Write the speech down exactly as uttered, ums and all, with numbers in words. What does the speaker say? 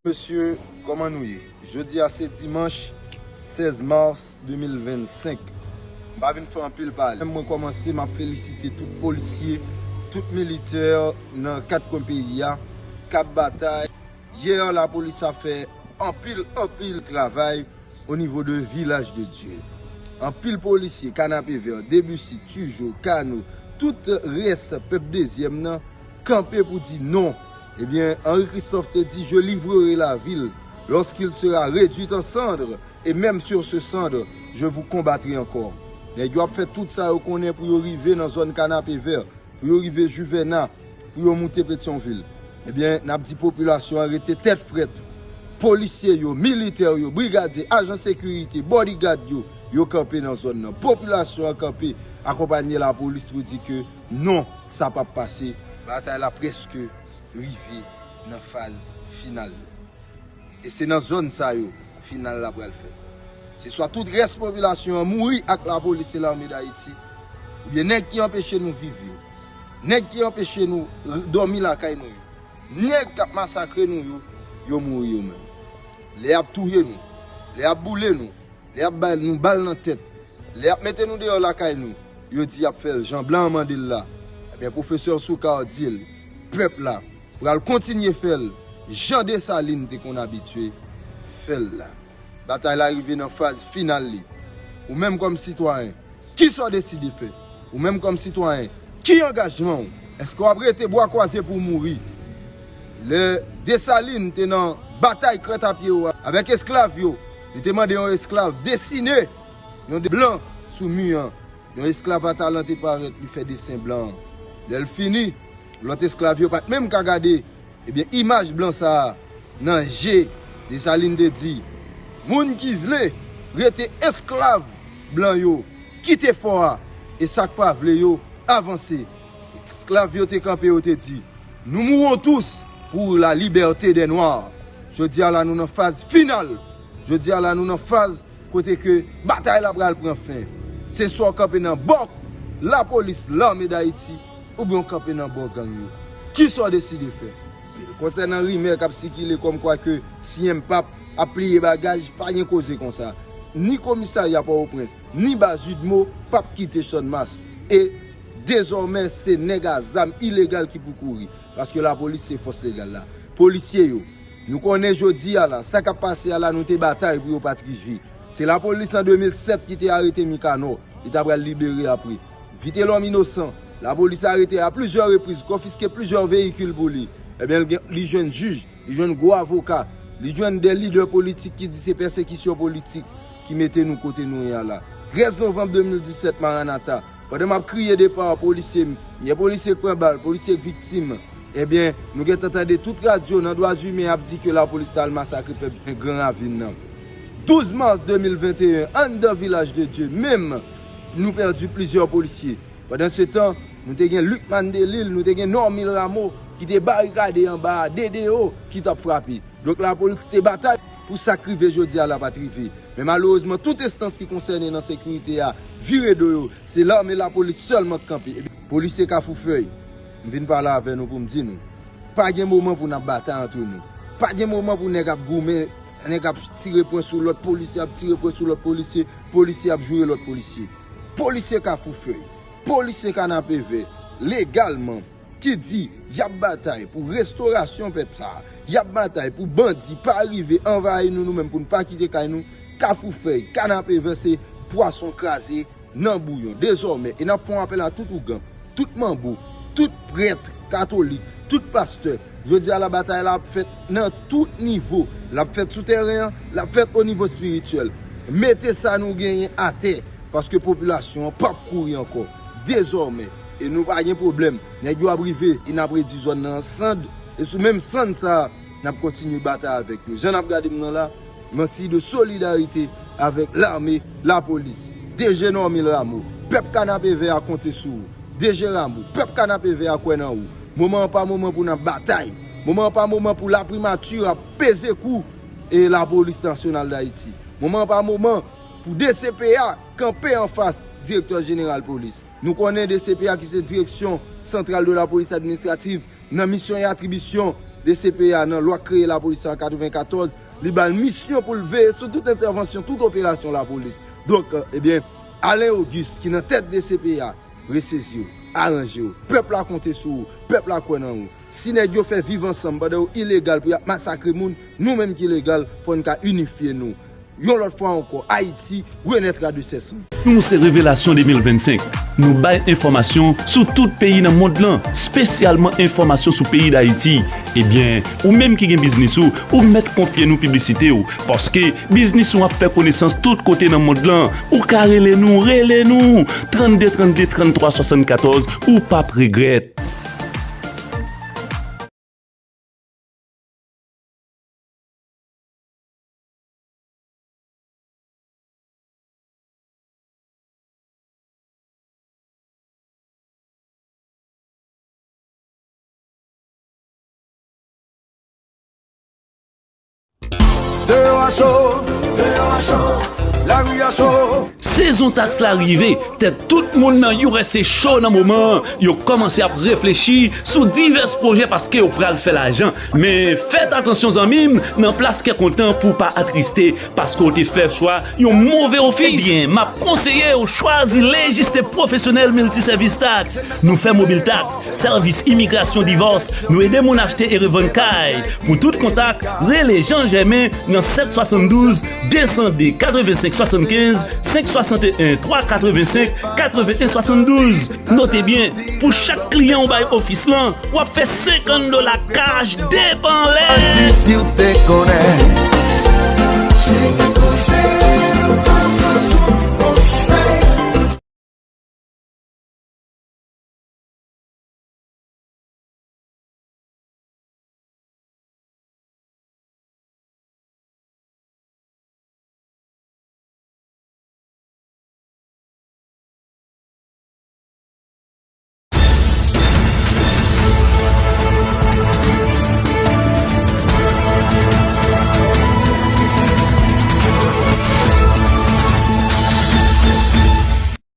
Mesye, kòman nou ye? Jodi a se dimanch sèz mas de mil vennsenk. M pa vin fè anpil pale. Mwen kòmanse, m ap felisite tout polisye, tout militè nan kat kwen peyi a k ap batay. Yè, lapolis ap fè anpil, anpil travay o nivo de Vilaj de Dye. Anpil polisye, Kanapevè, Debussy, Tijo, Kano, tout rès pèp dezyèm nan, kanpe pou di non. Ebyen, Henri Christophe te di, je livrerai la ville lorsqu'il sera réduit en cendres, et même sur ce cendre, je vous combattrai encore. Nèg yo ap fè tout sa yo konnen pou yo rive nan zòn Kanapevè, pou yo rive Juvena, pou yo moute Petyonvil. Ebyen, n ap di popilasyon an rete tèt frèt. Polisye yo, militè yo, brigadye, ajan sekirite, bodyguard yo, yo kanpe nan zòn nan. Popilasyon an kanpe, akonpanye lapolis pou di ke non, sa p ap pase. Batay la prèske rive nan faz final li. E se nan zòn sa yo final la pral fèt. Se swa tout rès popilasyon an mouri ak lapolis e lame Dayiti, oubyen nèg ki anpeche nou viv yo, nèg ki anpeche nou r- dòmi lakay nou yo, nèg k ap masakre nou yo, yo mouri yo menm. Lè y ap touye nou, lè y ap boule nou, lè y ap bay nou bal nan tèt, lè y ap mete nou deyò lakay nou, yo di y ap fè l jan blan an mande l la. Ebyen, pwofesè Soukar di l, pèp la pral kontinye fè l jan Desalin te konn abitye fè l la. Batay la rive nan faz final li. Ou menm kòm sitwayen, kisa w deside fè? Ou menm kòm sitwayen, ki angajman w? Èske w ap rete bwa kwaze pou w mouri? Lè Desalin te nan batay krant a pye yo a avèk esklav yo, li te mande yon esklav desine yon de blan sou mi an. Yon esklav a talan te parèt, li fè desen blan an. Lè l fini, lòt esklav yo pa t menm ka gade, ebyen, imaj blan sa a nan je. Desalin te di, moun ki vle rete esklav blan yo, kite fò a, e sa k pa vle yo, avanse. Esklav yo te kanpe, yo te di, nous mourons tous pour la liberté des Noirs. Jodi a la, nou nan faz final. Jodi a la, nou nan faz kote ke batay la pral pran fen. Se swa w kanpe nan bò lapolis, lame Dayiti, oubyen w kanpe nan bò gang yo. Kisa w deside fè? Konsènan rimè k ap sikile kòmkwa ke C M Pap ap pliye bagaj, pa gen koze konsa. Ni komisarya Pòtoprens, ni baz UDMO p ap kite Channmas. E dezòmè, se nèg a zam ilegal ki pou kouri. Paske lapolis se fòs legal la. Polisye yo, nou konnen jodi a la, sa k ap pase a la, nou te batay pou yo pa t rive. Se lapolis an de mil sèt ki te arete Mikanò, li ta pral libere apre. Vitelòm Inosan, lapolis arete a plizyè repriz, konfiske plizyè veyikil pou li. Ebyen, li gen, li jwenn jij, li jwenn gwo avoka, li jwenn de lidè politik ki di se pèsekisyon politik ki mete nou kote nou ye a la. Trèz novanm de mil disèt, Maranata, pandan m ap kriye depa polisye m, gen polisye k pran bal, polisye k viktim. Ebyen, nou gentan tande tout radyo nan dwa imen ap di ke lapolis t al masakre pèp Gran Ravin nan. Douz mas de mil venteyen, anndan Vilaj de Dye menm, nou pèdi plizyè polisye. Pandansetan, nou te gen Luc Mandelil, nou te gen Normil Rameau ki te barikade anba a, D D O ki t ap frape. Donk, lapolis te batay pou sa k rive jodi a la pa t rive. Men malerezman, tout enstans ki konsène nan sekirite a vire do yo. Se lame, lapolis sèlman k kanpe. Epi, polisye Kafou Fèy, m vin pale avè nou pou m di nou, pa gen moman pou n ap batay antre nou. Pa gen moman pou nèg ap goumen, nèg ap tire pwen sou lòt, polisye ap tire pwen sou lòt polisye, polisye ap joure lòt polisye. Polisye Kafou Fèy, polisye Kanapevè, legalman, ki di y ap batay pou restorasyon pèp sa a, y ap batay pou bandi pa rive anvayi nou, nou menm pou n pa kite kay nou. Kafou Fèy, Kanapevè se pwason kraze nan bouyon. Dezòmè, e n ap fè yon apèl a tout ougan, tout manbo, tout prèt katolik, tout pastè. Jodi a la, batay la ap fèt nan tout nivo. L ap fèt sou tèren an, l ap fèt o nivo espirityèl. Mete sa nou genyen atè, paske popilasyon an p ap kouri ankò. Dezòmè, e nou pa gen pwoblèm. Nèg yo ap rive, e n ap redui zòn nan an sann, e sou menm sann sa a, n ap kontinye batay avèk yo. Jan n ap gade m nan la, m an siy de solidarite avèk lame, lapolis, D G Normil Rameau. Pèp Kanapevè a konte sou ou. D G Rameau, pèp Kanapevè a kwè nan ou. Moman an pa moman pou n ap batay. Moman an pa moman pou laprimati ap peze kou e lapolis nasyonal d Ayiti. Moman an pa moman pou D C P A kanpe anfas direktè jeneral polis. Nou konnen D C P A ki se Direction Centrale de la Police Administrative, nan misyon e atribisyon D C P A nan lwa k kreye lapolis la an katrevenkatòz, li ba l misyon pou l veye sou tout entèvansyon, tout operasyon lapolis. Donk, ebyen, Alain Auguste, ki nan tèt D C P A, resezi w, aranje w. Pèp la konte sou ou, pèp la kwè nan ou. Si nèg yo fè viv ansanm pandan yo ilegal pou y ap masakre moun, nou menm ki legal, fò n ka inifye nou. Yon lòt fwa ankò, Ayiti renaîtra de ses cendres. Nou se Revelasyon de mil vennsenk. Nou bay enfòmasyon sou tout peyi nan mond lan, espesyalman enfòmasyon sou peyi Dayiti. Ebyen, ou menm ki gen biznis ou, ou mèt konfye nou piblisite w, paske biznis ou ap fè konesans tout kote nan mond lan. Ou ka rele nou, rele nou! Trannde trannde, tranntwa swasannkatòz, ou p ap regrèt. Deyò a cho, deyò a cho, lari a cho. Sezon taks la rive, tèt tout moun nan U S A cho nan moman an. Yo kòmanse ap reflechi sou divès pwojè paske yo pral fè lajan. Men fèt atansyon zanmi m, nan plas kè kontan pou w pa atriste paske w te fè chwa yon move ofis. Ebyen, m ap konseye w chwazi Lejiste Pwofesyonèl Miltisèvis Taks. Nou fè mobil taks, sèvis imigrasyon, divòs, nou ede moun achte e revann kay. Pou tout kontak, rele Jean Germain nan sèt swasanndouz, de san de, katrevensenk swasannkenz, senk swasanteyen, twa katrevensenk, katreven swasanndouz. Note byen, pou chak kliyan w bay ofis lan, w ap fè senkant dola kach depanlè. Manti si w te konnen.